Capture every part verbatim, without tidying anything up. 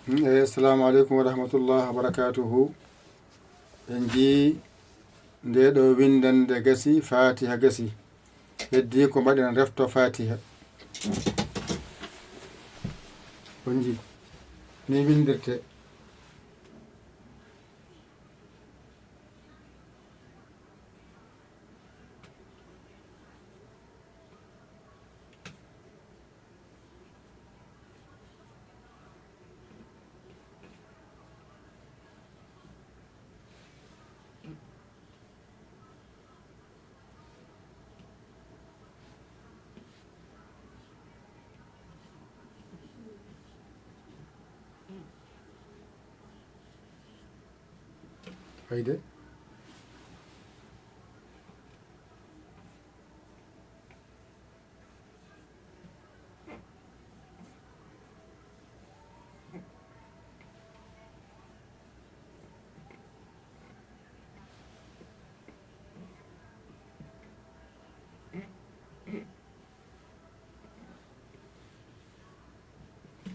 Hmm, eh, assalamu aleykum wa rahmatullah wa barakatuhu. En njii nde ɗo windande gasi, Fatiha gasi. Heddii ko mbaɗen refto Fatiha. On njii, ni windirte. Hayde.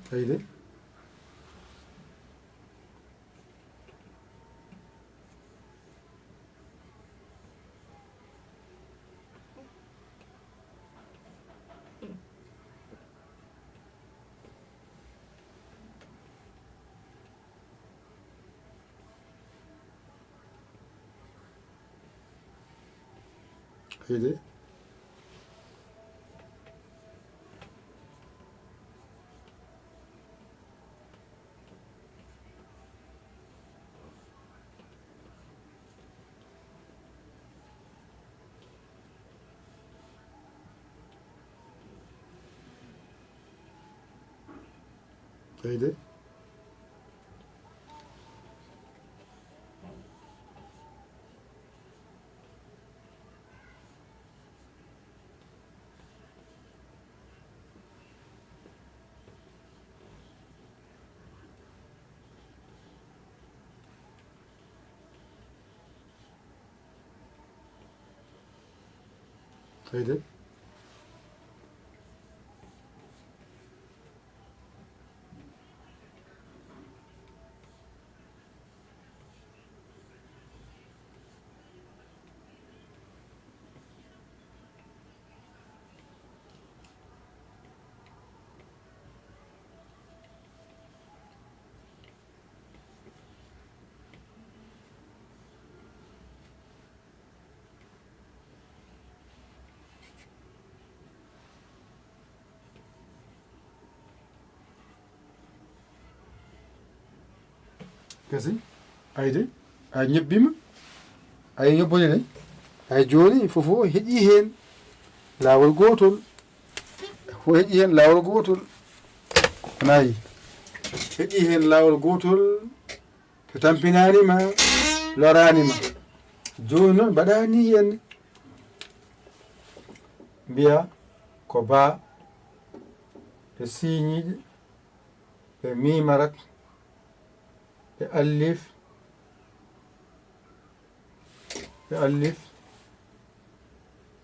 Hayde. Hayde. Hayde. Hayde. Gasi. Ayde. A ñobbima. Ay ñobbode de. Ay jooni fof o heƴi heen laawol gootol. Fof heƴi heen laawol gootol. Nayi. Heƴi heen laawol gootol. Te tampinaani ma, loraani ma. Jooni noon mbaɗa nii heen. Mbiya ko baa e siiñiiɗe e miimarak e allif e allif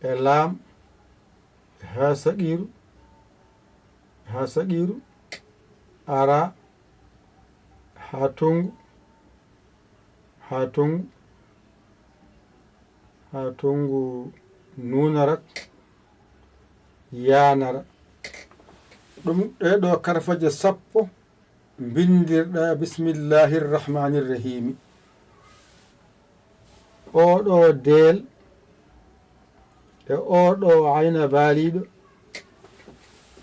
e laam e haa saqiiru e haa saqiiru ara haa tongu haa tongu haa tongu nuunarak yaanara. Ɗum ɗee ɗoo karfaje sappo mbinndirɗaa bismillahi rrahmani rrahimi. Oo ɗoo deel e oo ɗoo ayna baaliiɗo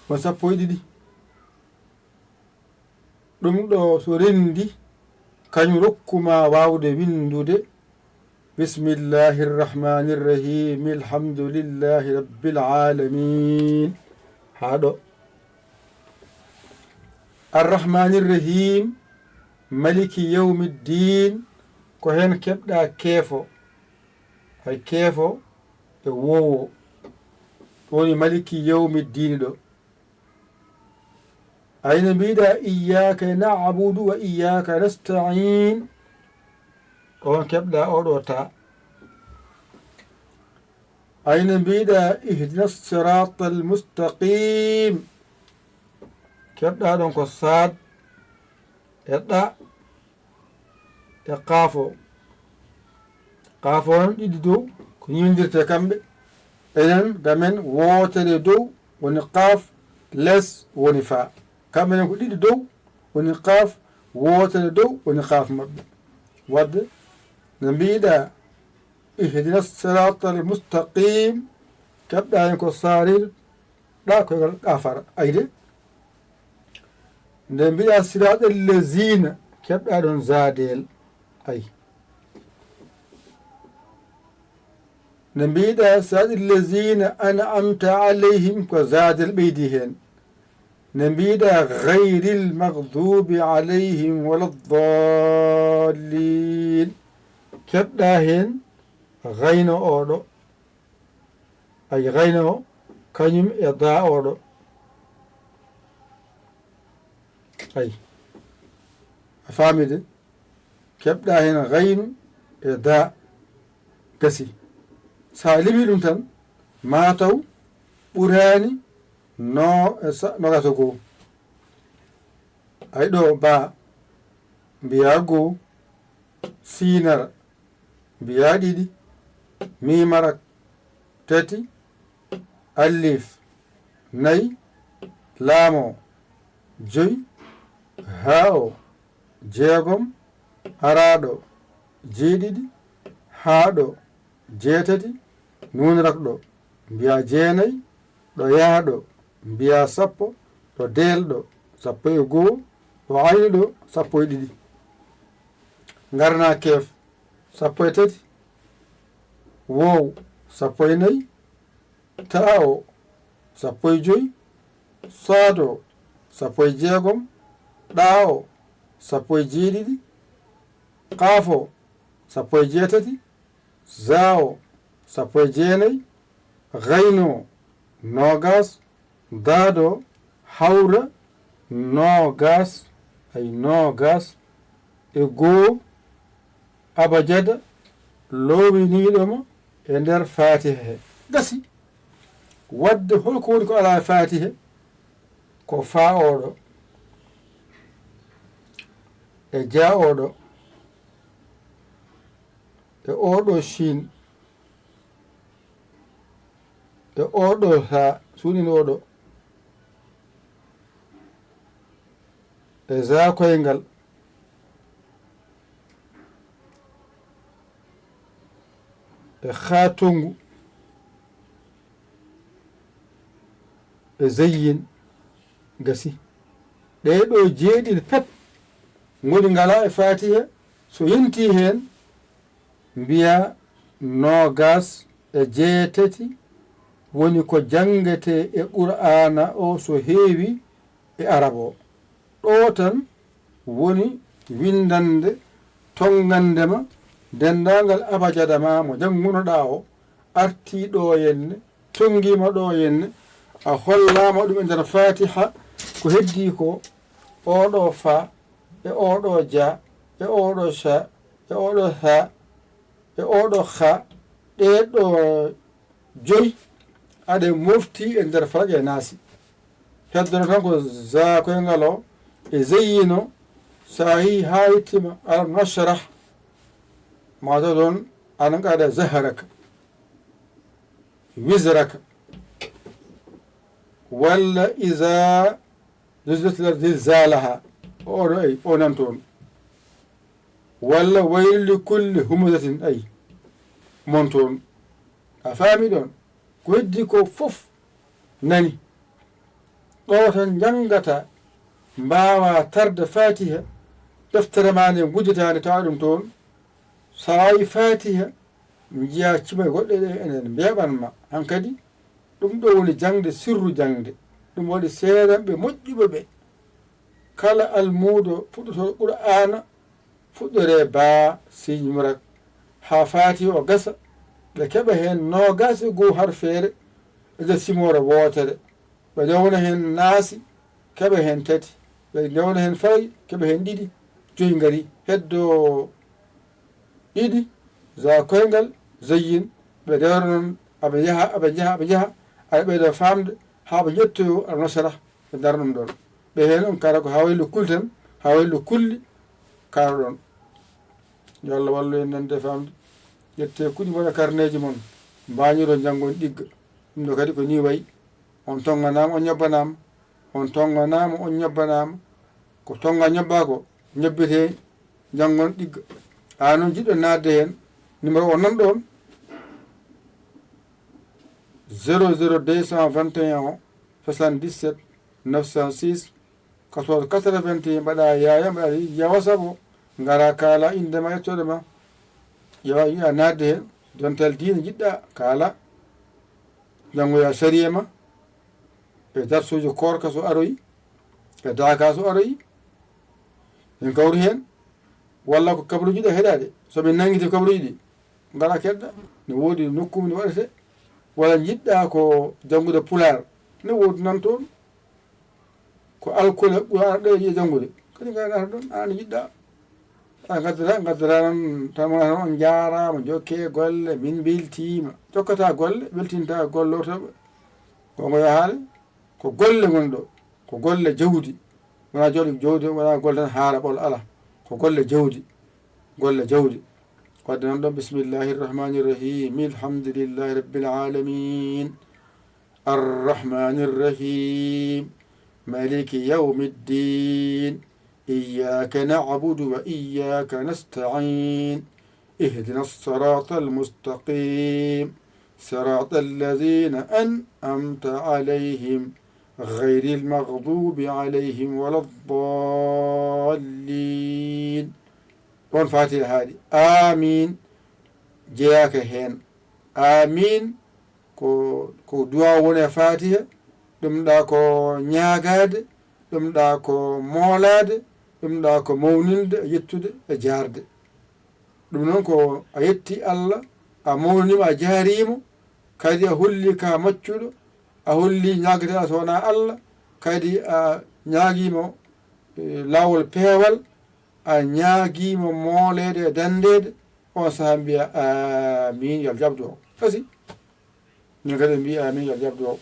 ko sappo e ɗiɗi. Ɗum ɗoo so renndi, kañum rokku ma waawde winndude, bismillahi rrahmani rrahim, alhamdulillahi rabbil alamin. Haa ɗo. Arrahmani rrahim, maliki yawmi ddin, ko heen keɓɗa keefo. Hay keefo e woowo. Ɗum woni maliki yawmi ddin ɗo. Ayno mbiɗa iyyaka na'budu wa iyyaka nasta'in, on keɓɗa oɗo ta. Ayno mbiɗa ihdina sirata almustaqim, keɓɗa ɗon ko saad. e ɗa e qaaf o. Qaaf o noon ɗiɗi dow ko ñiwindirte kamɓe. Enen ga men wootere dow woni qaaf, les woni faa. Kamɓe enen ko ɗiɗi dow woni qaaf, wootere dow woni qaaf maɓɓe. Wadde no mbiɗa ihdina siratal mustaqim, keɓɗa hen ko sarir ɗa koyngal qafara. Ayde nde mbiɗa siratal lezina, keɓɗa ɗon zadel. Ay nde mbiɗa siratal lezina an'amta alayhim, ko zadel ɓeydi hen. Nde mbiɗa gayril maghdubi alayhim wala dallin, keɓɗa hen gayno oɗo. Ay gayno o kañum e da oɗo. Ay a faami de, keɓɗa hen gaynu e da. Gasi. Sa limi ɗum tan ma taw ɓurani no e sa nogato goo. Ay ɗo ba mbiya goo, sinara mbiya ɗiɗi, mimara tati, alif nayi, laamo joyi, haawo jeegom, araaɗo jeeɗiɗi, haaɗo jeetati, nuunrakɗo mbiya jeenayi, ɗo yaaɗo mbiya sappo, ɗo deelɗo sappo e goo, ɗo aynuɗo sappo e ɗiɗi. Ngarna keef sappo e tati, woow sappo e nayi, taawo sappo e joyi, saado sappo e jeegom, ɗaawo sappo e jeeɗiɗi, qaafo sappo e jeetati, zaawo sappo e jeenayi, gayno noogas, daado hawra noogas, ay noogas e goo, abajada loowiniiɗo mo e nder faatiha he. Gasi. Wadde holko woni ko alaa e faatiha? Ko faa oɗo e jaa oɗo e oɗo shin e oɗo haa suunin oɗo e zaa koyngal e haa tonngu e zayyin. Gasi. Ɗee ɗoo jeeɗiɗi pet ngoni ngalaa e faatiha, so yentii heen mbiyaa noogaas e jeetati woni ko janngetee e qur'aana o so heewi e arab o. Ɗoo tan woni winndannde tonngannde ma denndaangal abajada ma mo janngunoɗaa o artii ɗoo henne, tonngiima ɗoo henne, a hollaama ɗum e nder faatiha ko heddii ko, oɗo faa e oɗo jaa e oɗo shaa e oɗo haa e oɗo haa, ɗee ɗoo joyi aɗe mofti e nder falaq e naasi. Heddono tan ko zaa koyngal o e zayyino, so a yii haa yettiima alam nashrah, mataw ɗoon ana ngaɗa zahraka, wizraka, walla iza zulzilatil ardu zilzalaha, oɗo ay o nan toon. Walla waylun li kulli humazatin ay mon toon. A faami ɗoon? Ko heddi ko fof nani. Ɗo tan njanngata, mbaawa tarde faatiha, deftere ma nde ngujjataande tawa ɗum toon. So a waawii faatiha, njiya cime goɗɗe ɗe enen mbeeɓan ma. Hankadi, ɗum ɗo woni jaŋde sirru jaŋde. Ɗum waɗi seedanɓe moƴƴuɓe ɓe. Kala almuudo fuɗɗotooɗo Qur'aana fuɗɗoree baa siiñ murak haa faati o gasa, ɓe keɓa heen noogaas e goo harfeere e nder simoore wootere. Ɓe ndewna heen naasi, keɓa heen tati. Ɓe ndewna heen falaq, keɓa heen ɗiɗi. Joyi ngarii, heddoo ɗiɗi, za koyngal, zayyin. Ɓe ndewna noon, aɓe njaha, aɓe njaha, aɓe njaha, aɓe ɓeyda faamde, haa ɓe njettoyoo alam nashrah, ɓe ndara ɗum ɗoon. Ɓe heen on kara ko haa waylun li kulli tan, Haa wayloo kulli karoɗon. Yo Allah wallu en nande famde. Ƴettee kuɗi mon e karneeji mon. Mbaañiron njanngon ɗigga. Ɗum ɗo kadi ko nii wayi. On tonnganaama, on ñobbanaama. On tonnganaama, on ñobbanaama. Ko tonnga ñobba ko, ñobbitee njanngon ɗigga. Haa noon jiɗɗo naatde heen, numéro o nan ɗoon, zéro zéro deux cent vingt et un soixante-dix-sept neuf cent six quatorze quatre-vingt-un, mbaɗa yaaya, mbaɗa yawa sabo, ngara kaala innde ma, ettoɗo ma. Yawa, yiɗa naatde heen, dental diine njiɗɗa kaala, janngoya sariya ma, e darsuuji koorka so aroyi, e daaka so aroyi, en kawri heen, walla ko kabaruuji ɗi heɗaade, so ɓe nanngiti kabaruuji ɗi, ngara keɗɗa, ne woodi nokkuuji ɗi waɗetee, walla njiɗɗa ko janngude pulaar, ne woodi nan toon, ko alkule ɓuraɗo e janngude, kadi ngara naata ɗoon, aan njiɗɗa, a ngaddata, ngaddata noon, tan wona tan on njaaraama, jokkee golle, min mbeltiima, jokkata golle, weltinta gollortooɓe, ko ngo yahaade, ko golle ngoni ɗo, ko golle jawdi, wona jooɗi jawdi, wona golle tan haala ɓolo, alaa, ko golle jawdi, golle jawdi. Wadde noon ɗoon, bismillahi irrahmani irrahim, alhamdulillahi rabbil alamin, arrahmani irrahim, maliki yawmi ddin, iyyaka na'budu wa iyyaka nasta'in, اهدنا الصراط المستقيم، صراط الذين أنعمت عليهم، غير المغضوب عليهم ولا الضالين. Ɗoon Faatiha haaɗi. Aamiin. Jeyaaka heen. Aamiin. Ko, ko duwaaw woni e Faatiha. Ɗum ɗa ko ñaagaade. Ɗum ɗa ko moolaade. Ɗum ɗa ko mawninde, yettude e jaarde. Ɗum noon ko a yetti Allah, a mawniniima, a jaariima, kadi a holli ka maccuɗo, a holli ñaagataa so wonaa Allah, kadi a ñaagiima, eh, laawol peewal, a ñaagiima mooleede e danndeede, on sahaa mbiya, "Aamiin, yo Allah jaɓ duwaaw." Kasi, min kadi en mbiyi, "Aamiin, yo Allah jaɓ duwaaw."